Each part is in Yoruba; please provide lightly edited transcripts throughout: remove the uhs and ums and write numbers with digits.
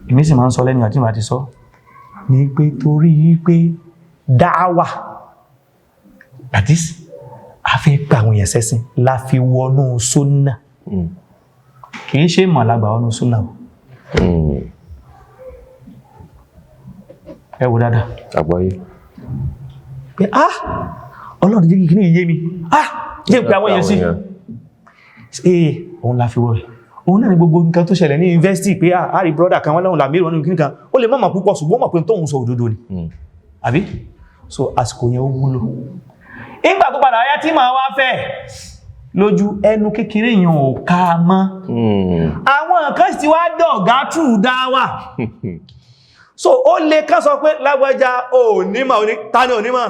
Èmi sì máa ń sọ lẹ́nu àti ìmọ̀ àti sọ ní pé torí pé dáwà, that is, a fẹ́ gba àwọn èèyàn sẹ́sìn la fi wọnú súnà. Kì í ṣe mọ̀ lágbà wọnú súnà o. Ẹ wo dáadáa. Àgbọ́yé. Pé ah, Ọlọ́run jẹ́ kí ní iye mi, ah, jẹ́ pé àwọn èèyàn sí ee, òun la fi wọ́ rẹ̀. Òun náà ni gbogbo nǹkan tó ṣẹlẹ̀ ní university pé ah, a rí brother kan, wọ́n lẹ́hùn làmíràn wọn ní kan, ó lè mọ̀mọ̀ púpọ̀, ṣùgbọ́n mọ̀ pé tóun sọ òdodo ni. Àbí? So àsìkò yẹn ó wúlò. Ìgbà tó padà ayá tí màá wá fẹ́ lójú ẹnu kékeré yẹn ò ká mọ́. Àwọn kan sì ti wá dọ̀gá tù dá wà, so ó lè kán sọ pé lágbájá ò nímọ̀, òní ta ni onímọ̀,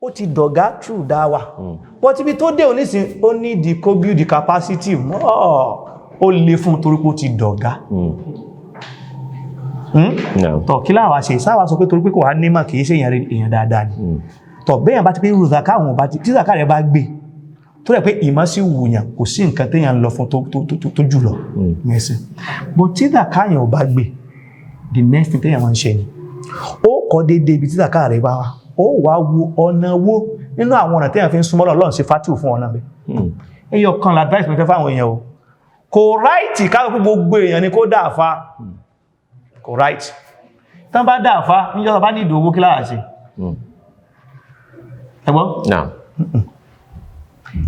ó ti dọ̀gá tù dá wà. But ibi tó dé onísìn, ó ní di kó build the capacity mọ́, ó lè fún torí pé ó ti dọ̀gá. No. Tọ̀ kí láwá ṣe sáwà sọ pé torí pé kò wá nímọ̀, kìí ṣe èèyàn dáadáa ni. Tọ̀ bẹ́yàn bá ti pé irú zaka àwọn ọba tí zaka rẹ̀ bá gbé tó rẹ̀ pé ìmọ̀ sí wùyàn, kò sí nǹkan téèyàn ń lọ fún tó jùlọ mẹ́sìn. But tí zaka yẹn ò bá gbé, the next thing téèyàn máa ń ṣe ni ó kọ́ déédéé ibi tí zaka rẹ̀ bá wà, ó wá wo ọ̀nà wo nínú àwọn ọ̀nà téèyàn fi ń súnmọ́ Ọlọ́run sí fátìwò fún ọ̀nà bẹ́ẹ̀. Ẹyọ kan la advice mi fẹ́ fáwọn èèyàn o. Kò right ká pé gbogbo èèyàn ni kó dáàfa, kò right. Tán bá dáàfa níjọ́ bá ní ìdòwó, kí láà ṣe? Ẹgbọ́n? Naam.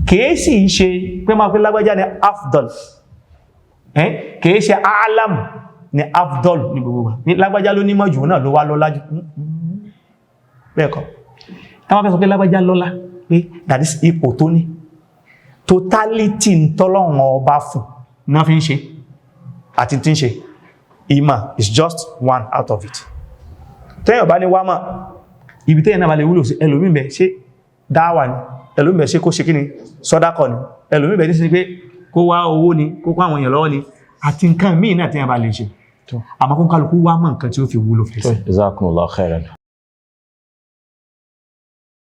Kìí sì ṣe pé máa pé lágbájá ni afdal, kìí ṣe alam ni afdal ní gbogbo wa ní lágbájá ló nímọ̀ jù náà ló wá lọ́lá jù. Bẹ́ẹ̀ kọ́. Táwọn fẹ́ sọ pé lágbájá lọ́lá, pé that is ipò tó ní, totality ń tọ́lọ́run ọba fún náà fi ń ṣe àti tí ń ṣe. Ìmọ̀ is just one out of it. Tẹ́yàn bá ní wá mọ̀ ibi tẹ́yàn náà bá lè wúlò sí, ẹlòmíì bẹ̀ ṣe dáwà ni, ẹlòmíì bẹ̀ ṣe kó ṣe kí ni, sọ́dákọ̀ ni, ẹlòmíì bẹ̀ ní sí pé kó wá owó ni, kó kó àwọn èèyàn lọ́wọ́ ni, àti nǹkan míì náà tẹ́yàn bá lè ṣe. Àmọ́ kó kálukú wá mọ̀ nǹkan tí ó fi wúlò fẹ́ sí. Jazakumullahu khairan.